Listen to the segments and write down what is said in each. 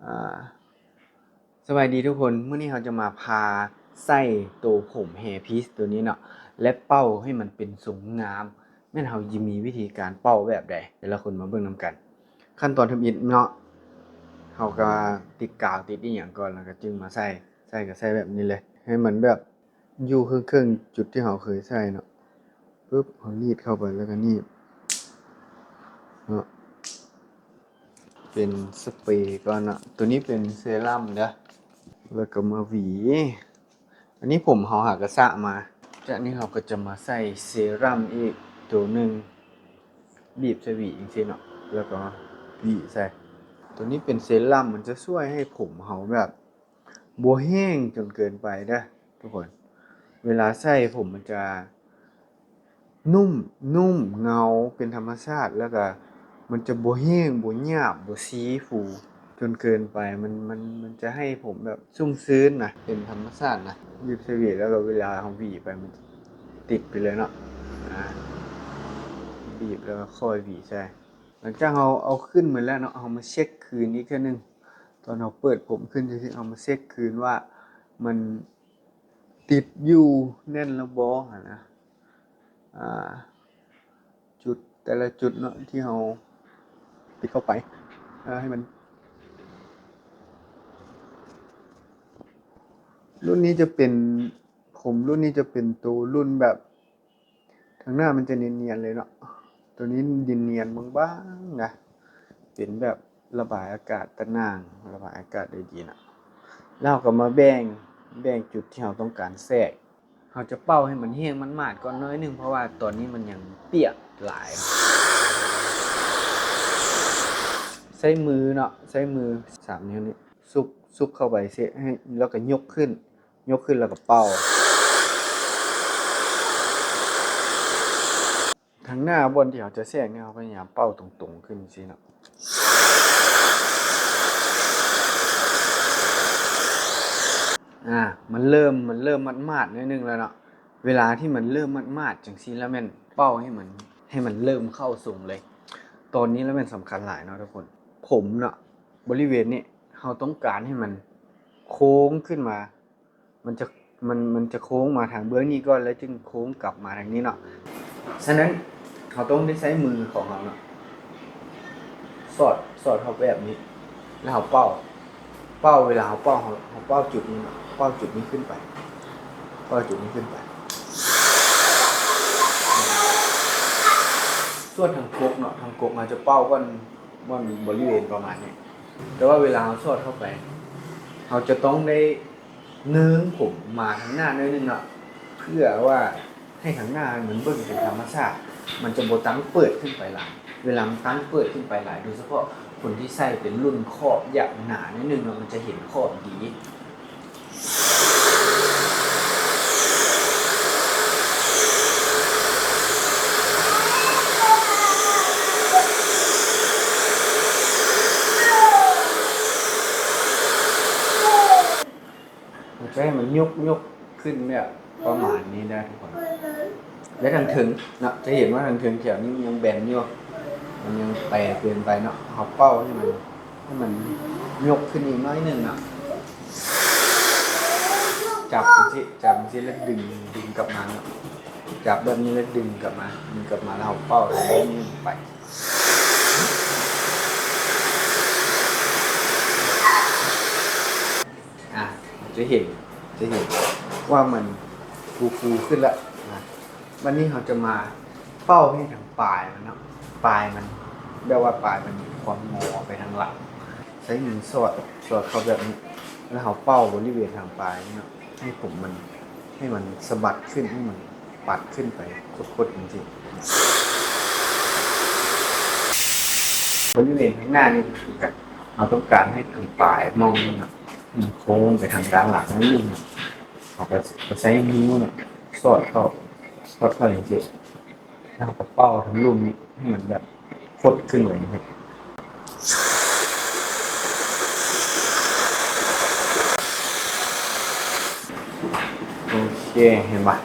ອ່າ ສະບາຍດີທຸກຄົນ, ມື້ນີ້ເຮົາຈະມາພາໃຊ້ໂຕຜົມ Hair Piece ໂຕນີ້ເນາະ ແລະ ເປົ່າໃຫ້ມັນເປັນຊົງງາມ. ແມ່ນເຮົາຈະມີວິທີການເປົ່າແບບໃດ, ແຕ່ລະຄົນມາເບິ່ງນຳກັນ. ຂັ້ນຕອນທຳອິດເນາະ, ເຮົາກໍຕິດກາວຕິດອີ່ຫຍັງກ່ອນ ແລ້ວກໍຈຶ່ງມາໃສ່, ໃສ່ກໍໃສ່ແບບນີ້ເລີຍ ໃຫ້ມັນແບບ ຢູ່ເຄິ່ງໆ ຈຸດທີ່ເຮົາເຄີຍໃສ່ເນາະ, ປຶບ ເຮົາລີດເຂົ້າໄປ ແລ້ວກໍໜີບເນາະ, ເປັນສະເປກ່ອນເນາະ. ໂຕນີ້ເປັນເຊຣັມເດີ, ແລ້ວກໍມາຫວີ. ອັນນີ້ຜົມເຮົາຫາກະສະມາ, ຈາກນີ້ເຮົາກໍຈະມາໃສ່ເຊຣັມອີກໂຕໜຶ່ງ, ບີບໃສ່ຫວີຈັ່ງຊີ້ເນາະ, ແລ້ວກໍຫວີໃສ່. ໂຕນີ້ເປັນເຊຣັມ, ມັນຈະຊ່ວຍໃຫ້ຜົມເຮົາແບບ ບໍ່ແຫ້ງຈົນເກີນໄປເດີ້ທຸກຄົນ. ເວລາໃຊ້ຜົມມັນຈະນຸ້ມ, ນຸ້ມ, ເງົາ, ເປັນທຳມະຊາດ, ແລ້ວກະມັນຈະບໍ່ແຫ້ງ, ບໍ່ຫຍາບ, ບໍ່ຊີຟູຈົນເກີນໄປ. ມັນ, ມັນ, ມັນຈະໃຫ້ຜົມແບບຊຸ່ມຊື່ນນະ, ເປັນທຳມະຊາດນະ. ບີບໃສ່ຫວີ ແລ້ວກະເວລາເຮົາຫວີໄປ ມັນຈະຕິດໄປເລີຍເນາະ. ອາ ບີບແລ້ວກໍຄ່ອຍຫວີໃສ່. ຫຼັງຈາກເຮົາເອົາຂຶ້ນໝົດແລ້ວເນາະ, ເຮົາມາເຊັກຄືນອີກເທື່ອໜຶ່ງ. ຕອນເຮົາເປີດຜົມຂຶ້ນຈັ່ງຊີ້ ເຮົາມາເຊັກຄືນວ່າມັນຕິດຢູ່ແໜ້ນແລ້ວບໍ່ຫັ້ນນະ. ອ່າ ຈຸດແຕ່ລະຈຸດເນາະ ທີ່ເຮົາຕິດເຂົ້າໄປ ເພື່ອໃຫ້ມັນ ລຸ້ນນີ້ຈະເປັນ ຜົມລຸ້ນນີ້ຈະເປັນໂຕລຸ້ນແບບ ທາງໜ້າມັນຈະນຽນໆເລີຍເນາະ, ໂຕນີ້ນຽນໆບາງໆນະ, ເປັນແບບລະບາຍອາກາດຕາໜ່າງ, ລະບາຍອາກາດໄດ້ດີນະ. ແລ້ວເຮົາກໍມາແບ່ງ, ແບ່ງຈຸດທີ່ເຮົາຕ້ອງການແຊກ. ເຮົາຈະເປົ່າໃຫ້ມັນແຫ້ງໝາດໆກ່ອນໜ້ອຍໜຶ່ງ, ເພາະວ່າຕອນນີ້ມັນຍັງປຽກຫຼາຍ. ໃຊ້ມືເນາະ, ໃຊ້ມືສາມນິ້ວນີ້ ຊຸບ, ຊຸບເຂົ້າໄປເຊະໃຫ້, ແລ້ວກໍຍົກຂຶ້ນ. ຍົກຂຶ້ນແລ້ວກໍເປົ່າ. ທາງໜ້າບ່ອນທີ່ເຮົາຈະແຊກນີ້ ເຮົາພະຍາຍາມເປົ່າຕົງໆຂຶ້ນຊີ້ເນາະ. ອາ ມັນເລີ່ມ, ມັນເລີ່ມໝາດໆໜ້ອຍໜຶ່ງແລ້ວເນາະ. ເວລາທີ່ມັນເລີ່ມໝາດໆຈັ່ງຊີ້ແລ້ວ ແມ່ນເປົ່າໃຫ້ມັນ, ໃຫ້ມັນເລີ່ມເຂົ້າຊົງເລີຍ. ຕອນນີ້ລະແມ່ນສຳຄັນຫຼາຍເນາະທຸກຄົນ. ຜົມເນາະ, ບໍລິເວນນີ້ ເຮົາຕ້ອງການໃຫ້ມັນໂຄ້ງຂຶ້ນມາ. ມັນຈະ, ມັນ, ມັນຈະໂຄ້ງມາທາງເບື້ອງນີ້ກ່ອນ ແລ້ວຈຶ່ງໂຄ້ງກັບມາທາງນີ້ເນາະ. ສະນັ້ນ ເຮົາຕ້ອງໄດ້ໃຊ້ມືຂອງເຮົາເນາະ ສອດ, ສອດເຂົ້າໄປແບບນີ້ ແລ້ວເຮົາເປົ່າ, ເປົ່າ, ເວລາເຮົາເປົ່າ, ເຮົາ, ເຮົາເປົ່າຈຸດນີ້ເນາະ, ເປົ່າຈຸດນີ້ຂຶ້ນໄປ, ເປົ່າຈຸດນີ້ຂຶ້ນໄປ. ສ່ວນທາງກົກເນາະ, ທາງກົກເຮົາຈະເປົ່າບ່ອນ, ບ່ອນບໍລິເວນປະມານນີ້, ແຕ່ວ່າເວລາເຮົາສອດເຂົ້າໄປ ເຮົາຈະຕ້ອງໄດ້ ເນີງຜົມມາທາງໜ້າໜ້ອຍໜຶ່ງເນາະ ເພື່ອວ່າໃຫ້ທາງໜ້າມັນເບິ່ງເປັນທຳມະຊາດ, ມັນຈະບໍ່ຕັ້ງເປີດຂຶ້ນໄປຫຼາຍ. ເວລາມັນຕັ້ງເປີດຂຶ້ນໄປຫຼາຍ ໂດຍສະເພາະຄົນທີ່ໃສ່ເປັນລຸ້ນຂອບຢາກໜາໜ້ອຍໜຶ່ງເນາະ ມັນຈະເຫັນຂອບດີ. ໃຫ້ມັນຍົກ, ຍົກຂຶ້ນແບບປະມານນີ້ນະທຸກຄົນ. ແລະທາງເທິງເນາະ ຈະເຫັນວ່າທາງເທິງແຖວນີ້ມັນຍັງແບນຢູ່, ມັນຍັງແປເກີນໄປເນາະ. ເຮົາເປົ່າໃຫ້ມັນ, ໃຫ້ມັນຍົກຂຶ້ນອີກໜ້ອຍໜຶ່ງເນາະ. ຈັບຈັ່ງຊີ້, ຈັບຈັ່ງຊີ້ແລ້ວດຶງ, ດຶງກັບມາເນາະ. ຈັບແບບນີ້ແລ້ວດຶງກັບມາ, ດຶງກັບມາແລ້ວເຮົາເປົ່າໃຫ້ມັນໄປ. ອ່າ ຈະເຫັນ, ຈະເຫັນວ່າມັນຟູໆຂຶ້ນລະນະ. ບັດນີ້ເຮົາຈະມາເປົ່າໃຫ້ທາງປາຍມັນເນາະ, ປາຍມັນ ແບບວ່າປາຍມັນມີຄວາມງໍໄປທາງຫຼັງ. ໃຊ້ມືສອດ, ສອດເຂົ້າແບບນີ້ ແລ້ວເຮົາເປົ່າບໍລິເວນທາງປາຍນີ້ເນາະ ໃຫ້ຜົມມັນ, ໃຫ້ມັນສະບັດຂຶ້ນ, ໃຫ້ມັນປັດຂຶ້ນໄປຄົດໆຈັ່ງຊີ້. ບໍລິເວນທາງໜ້ານີ້ຄືກັນ, ເຮົາຕ້ອງການໃຫ້ທາງປາຍມອງນີ້ເນາະ ມັນໂຄ້ງໄປທາງດ້ານຫຼັງໜ້ອຍໜຶ່ງ. ເຮົາກໍ, ກໍໃຊ້ນິ້ວເນາະ ສອດເຂົ້າ, ສອດເຂົ້າຈັ່ງຊີ້. ແລ້ວເຮົາກໍເປົ່າທາງລຸ່ມນີ້ໃຫ້ມັນແບບຄົດຂຶ້ນໄປ. ໂອເຄ ເຫັນບໍ່?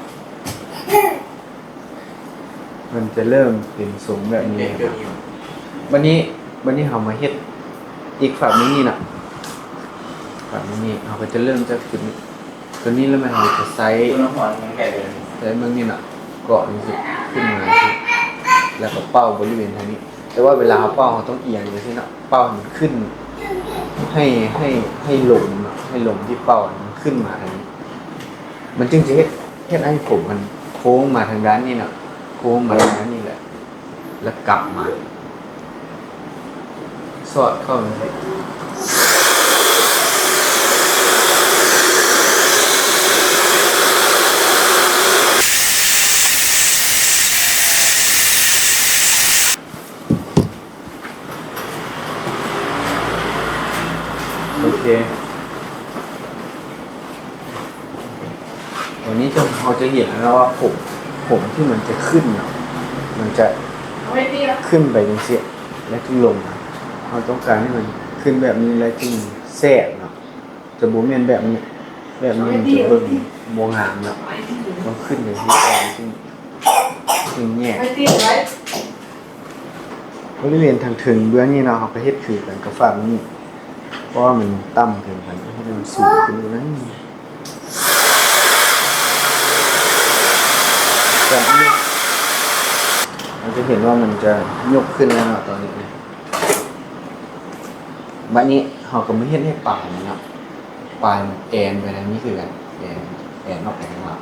ມັນຈະເລີ່ມເປັນຊົງແບບນີ້. ບັດນີ້, ບັດນີ້ເຮົາມາເຮັດອີກຟາກໜຶ່ງນີ້ນະ. ບາດນີ້ເຮົາກໍຈະເລີ່ມຈາກຈຸດນີ້ ຕົວນີ້ ແລ້ວມັນເຮົາຈະໃຊ້ ໃຊ້ເບິ່ງນີ້ເນາະ ເກາະນີ້ຊິຂຶ້ນມາຈັ່ງຊີ້ ແລ້ວກໍເປົ່າບໍລິເວນທາງນີ້. ແຕ່ວ່າເວລາເຮົາເປົ່າ ເຮົາຕ້ອງອຽງຈັ່ງຊີ້ເນາະ ເປົ່າໃຫ້ມັນຂຶ້ນ ໃຫ້ ໃຫ້ ໃຫ້ລົມເນາະ ໃຫ້ລົມທີ່ເປົ່າມັນຂຶ້ນມາທາງນີ້ ມັນຈຶ່ງຈະເຮັດ ເຮັດໃຫ້ຜົມມັນໂຄ້ງມາທາງດ້ານນີ້ເນາະ ໂຄ້ງມາທາງດ້ານນີ້ແຫຼະ ແລ້ວກັບມາ ສອດເຂົ້າຈັ່ງຊີ້. ໂອເຄ ຕອນນີ້ເຮົາຈະເຫັນແລ້ວວ່າຜົມ ຜົມທີ່ມັນຈະຂຶ້ນເນາະ ມັນຈະຂຶ້ນໄປຈັ່ງຊີ້ ແລ້ວຈຶ່ງລົງມາ. ເຮົາຕ້ອງການໃຫ້ມັນຂຶ້ນແບບນີ້ ແລ້ວຈຶ່ງແຊກເນາະ ຈະບໍ່ແມ່ນແບບນີ້ ແບບນີ້ມັນຈະເບິ່ງບໍ່ງາມເນາະ ຕ້ອງຂຶ້ນຈັ່ງຊີ້ກ່ອນ ຈຶ່ງ ຈຶ່ງແຍກ. ບໍລິເວນທາງເທິງເບື້ອງນີ້ເນາະ ເຮົາກໍເຮັດຄືກັນກັບຝາກນີ້ ເພາະວ່າມັນຕ່ຳເກີນໄປ ເຮັດໃຫ້ມັນສູງຂຶ້ນອີກໜ້ອຍໜຶ່ງ ແບບນີ້ ເຮົາຈະເຫັນວ່າມັນຈະຍົກຂຶ້ນແລ້ວເນາະ ຕອນນີ້. ບັດນີ້ເຮົາກໍມາເຮັດໃຫ້ປາຍມັນເນາະ ປາຍມັນແອນໄປທາງນີ້ຄືກັນ ແອນ ແອນອອກໄປທາງຫຼັງ.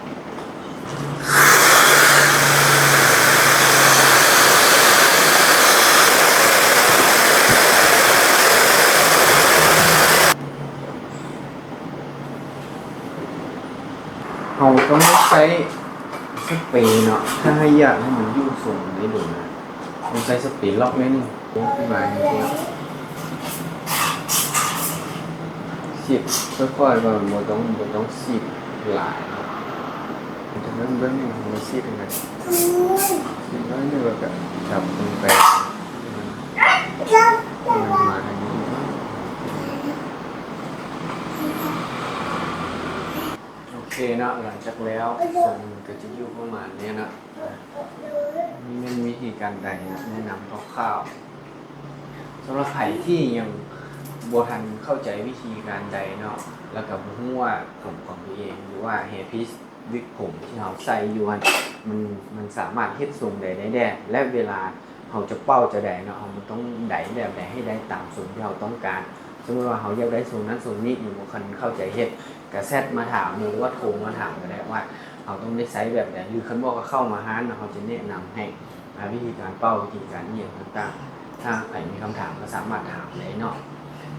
ເຮົາຕ້ອງໃຊ້ສະເປເນາະ ຖ້າໃຫ້ຢາກໃຫ້ມັນຢູ່ຊົງໄດ້ດົນນະ ຕ້ອງໃຊ້ສະເປລັອກໜ້ອຍໜຶ່ງ. ຍົກຂຶ້ນມາຈັ່ງຊີ້ ສີດຄ່ອຍໆກ່ອນ ບໍ່ຕ້ອງ ບໍ່ຕ້ອງສີດຫຼາຍເນາະ ມັນຈະເລີ່ມ ເບິ່ງນີ້ ມັນສີດຈັ່ງໃດ ສີດໜ້ອຍໜຶ່ງ ແລ້ວກໍຈັບລົງໄປ ໃຫ້ມັນ ໃຫ້ມັນມາທາງນີ້. ໂອເຄເນາະ ຫຼັງຈາກແລ້ວ ຊົງກໍຈະຢູ່ປະມານນີ້ເນາະ. ນີ້ແມ່ນວິທີການໄດເນາະ ແນະນຳຄ່າວໆ ສຳລັບໃຜທີ່ຍັງບໍ່ທັນເຂົ້າໃຈວິທີການໄດເນາະ ແລ້ວກໍບໍ່ຮູ້ວ່າຜົມຂອງຕົວເອງ ຫຼືວ່າແຮພີດວິກຜົມທີ່ເຮົາໃສ່ຢູ່ຫັ້ນ ມັນ ມັນສາມາດເຮັດຊົງໃດໄດ້ແດ່ ແລະ ເວລາເຮົາຈະເປົ່າຈະໄດເນາະ ເຮົາມັນຕ້ອງໄດແບບໃດໃຫ້ໄດ້ຕາມຊົງທີ່ເຮົາຕ້ອງການ. ສົມມຸດວ່າເຮົາຢາກໄດ້ຊົງນັ້ນຊົງນີ້ ຫຼືບໍ່ທັນເຂົ້າໃຈເຮັດ ກະແຊັດມາຖາມ ຫຼືວ່າໂທມາຖາມກໍໄດ້ວ່າເຮົາຕ້ອງໄດ້ໃຊ້ແບບໃດ ຫຼືຄັນບໍ່ກໍເຂົ້າມາຮ້ານ ເຮົາຈະແນະນຳໃຫ້ ອາ ວິທີການເປົ່າ ວິທີການອີ່ຫຍັງຕ່າງໆ ຖ້າໃຜມີຄຳຖາມກໍສາມາດຖາມໄດ້ເນາະ.